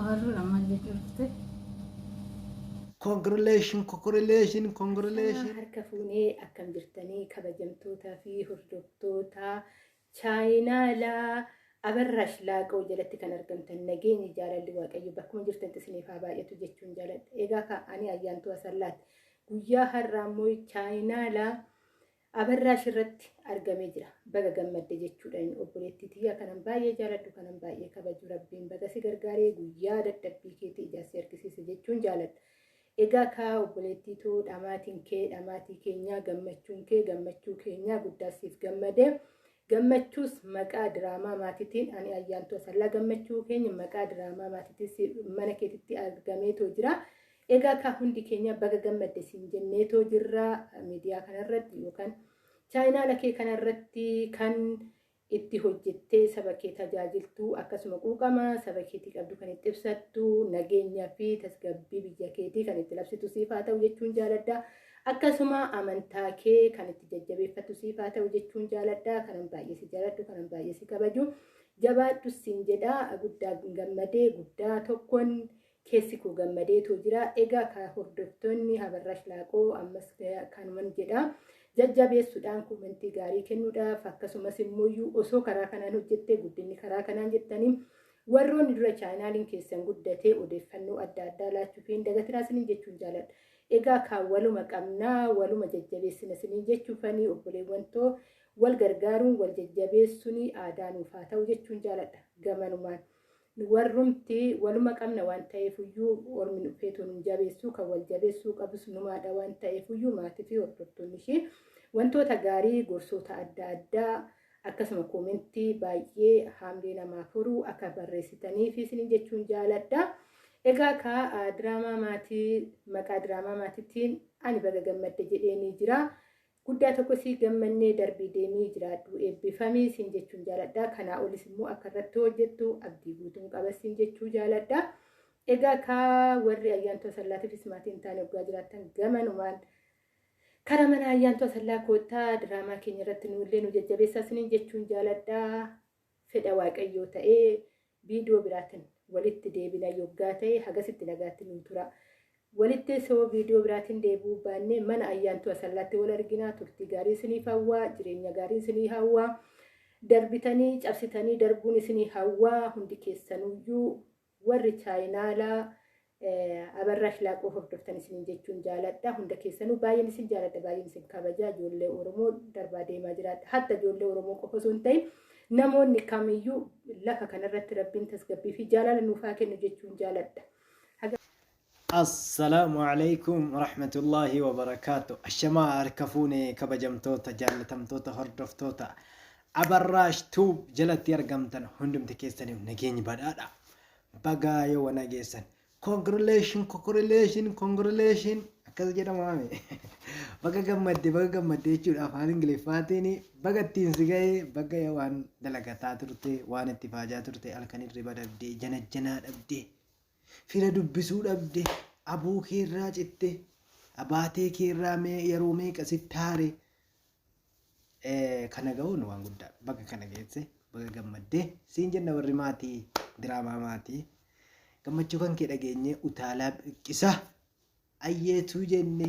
Abarruudha maal jechuuf ta'e? Congratulation, congratulation, Ashamaa congratulation. Harka fuunee akkam jirtanii, kabajamtootaa fi hordoftoota chaayinaalaa Abarraash Laaqoo jalatti kan argamtan? Nageenyi jaalalli Waaqayyo bakkuma jirtanitti isiniif haa baay'atu jechuun jaaladha. Egaa ka ani Ayyaantuu Asallaati. Guyyaa har'aa immoo chaayinaalaa Abarraash irratti argamee jira. Baga gammadde jechuudhaan obboleettii tiyyaa kanan baay'ee jaaladhu, kanan baay'ee kabaju, Rabbiin baga si gargaaree guyyaa dadhabbii keetii ijaarsi argisiise jechuun jaaladha. Egaa kaa obboleettii too, dhamaatiin kee dhamaatii keenyaa, gammachuun kee gammachuu keenyaa, guddaa siif gammadee. Gammachuus maqaa diraamaa maatiitiin ani Ayyaantuu Asallaa gammachuu keenya maqaa diraamaa maatiitiin mana keetitti argameetoo jira. Egaa kaa hundi keenya baga gammadde siin jenneetoo jirra. Miidiyaa kanarratti yookaan chaayinaala kee kanarratti kan itti hojjettee saba kee tajaajiltu, akkasuma quuqama saba keetii qabdu kan itti ibsattu, nageenyaa fi tasgabbii biyya keetii kan itti labsitu siif haa ta'u jechuun jaaladha. Akkasuma amantaa kee kan itti jajjabeeffattu siif haa ta'u jechuun jaaladha. Kanan baay'ee si jaaladhu, kanan baay'ee si kabaju. Jabaadhu siin jedha. Guddaa gammadee, guddaa tokkoon keessi koo gammadeetoo jira. Egaa ka hordoftoonni Abarraash Laaqoo ammas kanuman jedha. Jajjabeessuudhaan, koomentii gaarii kennuudhaaf, akkasumas immoo osoo karaa kanaan hojjettee guddinni karaa kanaan jettanii warroonni dura chaayinaaliin keessan guddatee odeeffannoo adda addaa laachuu fi hin dagatinaa isiniin jechuun jaaladha. Egaa kaan waluma qabnaa, waluma jajjabeessina isiniin jechuufanii, obboleewwan too, wal gargaaruun wal jajjabeessuun aadaa nuuf haa ta'u jechuun jaaladha gamanumaan. Warrumti waluma qabna waan ta'eefuyyuu ormi dhufeetu nu jabeessuu, kan wal jabeessuu qabus numaadha waan ta'eefuyyuu, maatii fi hordoftoonni ishee wantoota gaarii, gorsoota adda addaa, akkasuma koomentii baay'ee haamlee namaaf horuu akka barreessitanii fi isiniin jechuun jaaladha. Egaa kaa diraamaa maatii, maqaa diraamaa maatiitiin ani baga gammadde jedheenii jira. Guddaa tokko si gammannee, darbii deemii jiraadhu, eebbifamii siin jechuun jaaladha. Kanaa olis immoo akka irratti hojjettu abdii guutuun qaba siin jechuu jaaladha. Egaa kaa warri Ayyaantuu Asallaatiifis maatii hin taane waggaa jiraattan gamanumaan karaa mana Ayyaantuu Asallaa koottaa, diraamaa keenya irratti nuullee nu jajjabeessaa isiniin jechuun jaaladha. Fedha Waaqayyoo ta'ee viidiyoo biraatiin walitti deebina yoggaa ta'e, hagasitti nagaatti nuu tura. Walitti soo viidiyoo biraatiin deebi'uu baannee mana Ayyaantuu Asallaatti wal arginaa. Turtii gaarii isiniif hawwaa, jireenya gaarii isinii hawwaa, darbitanii cabsitanii darbuun isinii hawwaa. Hundi keessanuyyuu warri chaayinaalaa Abarraash Laaqoo hordoftan isiniin jechuun jaaladha. Hunda keessanuu baay'een isin jaaladha, baay'een isin kabaja. Ijoollee Oromoo darbaa deemaa jiraadha. Hatta ijoollee Oromoo qofa osoo hin ta'in namoonni kamiyyuu lafa kanarratti Rabbiin tasgabbii fi jaalala nuuf haa kennu jechuun jaaladha. Assalaamu alaikum warahmatullaahi wabarakaatu. Ashamaa harka fuune, kabajamtoota, jaallatamtoota hordoftoota Abarraash Tube jalatti argamtan hundumti keessaniif nageenyi badhaadha. Bagaa yoo wana geessan. Congratulation, congratulation, congratulation akkas jedhamaame. Baga gammadde, baga gammadde jechuudha afaan Ingiliffaatiin. Baga ittiin si ga'e, baga yoo waan dalagataa turte, waan itti faajaa turte, halkan hirriba dhabdee, janajjanaa dhabdee, fira dubbisuu dhabde, abuu keerraa citte, abaatee keerraa mee yeroo meeqa sitti haare, kana ga'uun waan guddaa. Baga kana geesse, baga gammaddee siin jenna. Warri maatii diraamaa maatii gammachuu kan kee dhageenyee utaalaa biqqisa ayyeetuu jenne,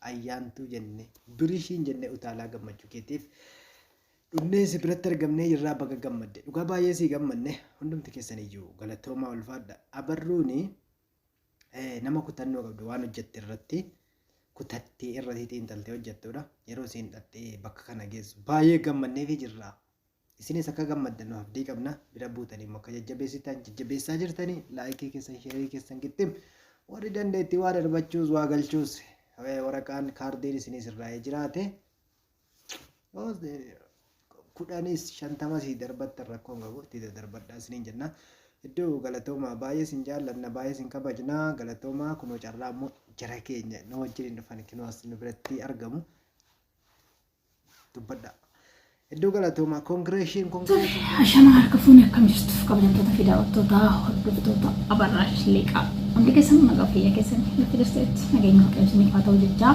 ayyaantuu jenne, birishiin jenne, utaalaa gammachuu keetiif dhufnee si biratti argamnee jirraa. Baga gammadde, dhugaa baay'ee sii gammanne. Hundumti keessan iyyuu galatoomaa, ulfaadha. Abarruuni nama kutannoo qabdu, waan hojjette irratti kutattee irratti xiinxaltee hojjettudha. Yeroo isiin dhattee bakka kana geessu baay'ee gammanneefi jirra. Isinis akka gammaddan nu abdii qabna. Bira buutanii immoo akka jajjabeessitan, jajjabeessaa jirtanii, laayikii keessan, sheerii keessan gittim, warri dandeettii waa darbachuus waa galchuus, waraqaan kaardiin isinis irraa jiraate, 10s 50s darbattan rakkoon qabu, itti daddarbadhaa isiniin jenna. Iddoo galatoomaa, baay'ee isin jaallanna, baay'ee isin kabajna, galatoomaa. Kunoo carraa immoo jara keenya nu wajjin hin dhufan, kinoo as nu biratti argamu. Dubbadha. Iddoo galatoomaa, congratulation, congratulation. Ashamaa harka fuunee, akkam jirtu kabajamtoota fi daawwattoota hordoftoota Abarraash Liqaa? Hundi keessan nagaa fayyaa keessan bakka jirtanitti nageenya Waaqayyo isiniif haa ta'u jechaa.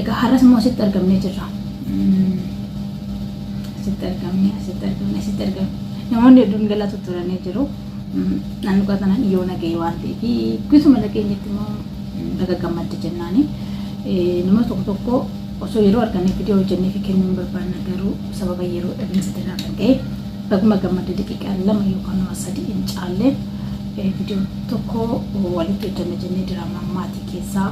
Egaa har'as immoo asitti argamnee jirra. Asitti argamne, asitti argamne, asitti argamne. Namoonni hedduun galaa tutturanii jiru. Nan dhugaa tanaan yoo nagahee waan ta'eef gisuma nageenyetti immoo baga gammadde jennaani. Nama tokko tokko osoo yeroo argannee viidiyoo hojjennee fi kennuu hin barbaanna garuu sababa yeroo dhabinsa irraa kan ka'e baguma gammadde daqiiqaa 2 yookaan 3 hin caalle viidiyoo tokko walitti hojjenna jennee diraamaa maatii keessaa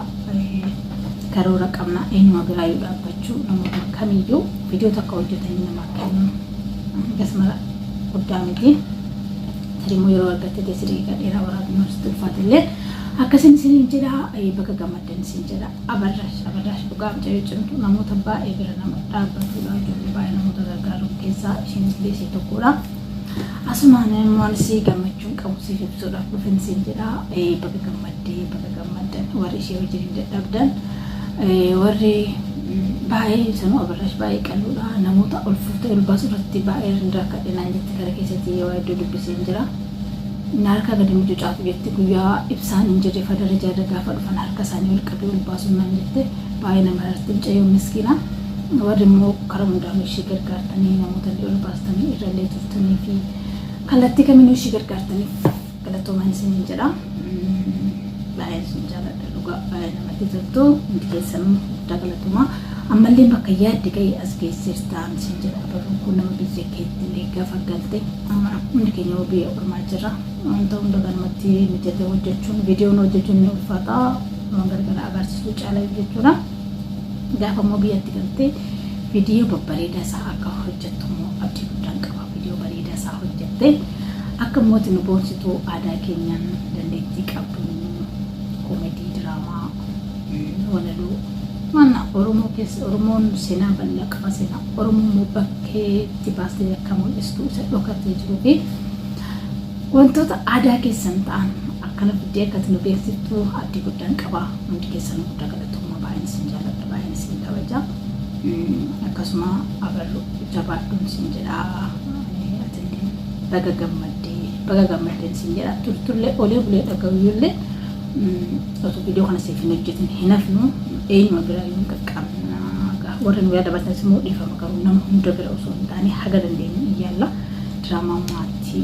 karoora qabna. Eenyuma biraa yoo dhaabbachuu namoota kamiyyuu viidiyoo tokko hojjetanii namaa kennu akkasuma guddaa miti. Tarii yeroo argatte teessi daqiiqaa dheeraa waraabnu sitti ulfaatellee akkasiin isiniin jedha. Bakka gammaddan isin jedha. Abarraash Abarraash dhugaa mucayyoo cimtuu namoota baay'ee bira nama dhaabbatudha. Ijoollee baay'ee namoota gargaaru keessaa isheenis illee ishee tokkodha. Asumaan immoo anis gammachuun qabu siif ibsuudhaaf dhufin siin jedha. Baga gammaddee, baga gammaddan warri ishee wajjin hin dadhabdan, warri baay'ee sanuu Abarraash baay'ee qalluudha. Namoota ol fuutee ol baasuu irratti baay'ee rakkadhe naan jette gara keessatti yoo hedduu dubbiseen jira. Na harkaa gadi mucucaatu jette guyyaa ibsaan hin jirre fa darajaa irra gaafa dhufan harka isaanii ol qabee ol baasuun naan jette baay'ee nama irratti mucayyoo miskiina. Warri immoo karaa hundaanuu ishee gargaartanii namoota illee ol baastanii irra illee turtanii fi kallattii kamiinuu ishee gargaartaniif galatoomaan isiniin jedha. Baay'ee isin jaalladha dhugaa, baay'ee namatti toltu, hundi keessanuu guddaa galatoomaa. Ammallee bakka yaadde ga'e as geessirtaan isin jedha. Barruun kun nama biyya keetti illee gaafa galte, amma hundi keenya immoo biyya ormaa jirra. Wanta hunda kanumatti mijatee hojjechuun, viidiyoon hojjechuun ni ulfaata. Waan garagaraa agarsiisuu caalaa jechuudha. Gaafa immoo biyyatti galtee viidiyoo babbareedaa isaa akka hojjettu immoo abdii guddaan qaba. Viidiyoo bareedaa isaa hojjette akka mootii nu boonsitu aadaa keenyaan dandeettii qabdu koomedii, diraamaa, walaloo waan Oromoo keessa Oromoon seenaa bal'aa qaba. Seenaa Oromoo immoo bakkeetti baastee akka mul'istu isa dhokatee jiruu fi wantoota aadaa keessan ta'an akkana fiddee akkati nu beeksiftu abdii guddaan qaba. Hundi keessan guddaa galatoomaa, baay'een isin jaalladha, baay'een isin kabaja. Akkasuma Abarru jabaadhuun isin jedha. Atillee baga gammaddee, baga gammaddeen isin jedha. Turtullee olee bulee dhaga'uyyullee osoo viidiyoo kana siif hin hojjetin hin hafnu, eenyuma biraa yoo hin qaqqabna. Warri nu yaada bartanis immoo dhiifama, garuu nama hunda bira osoo hin taane haga dandeenyu iyyaalla diraamaa maatii.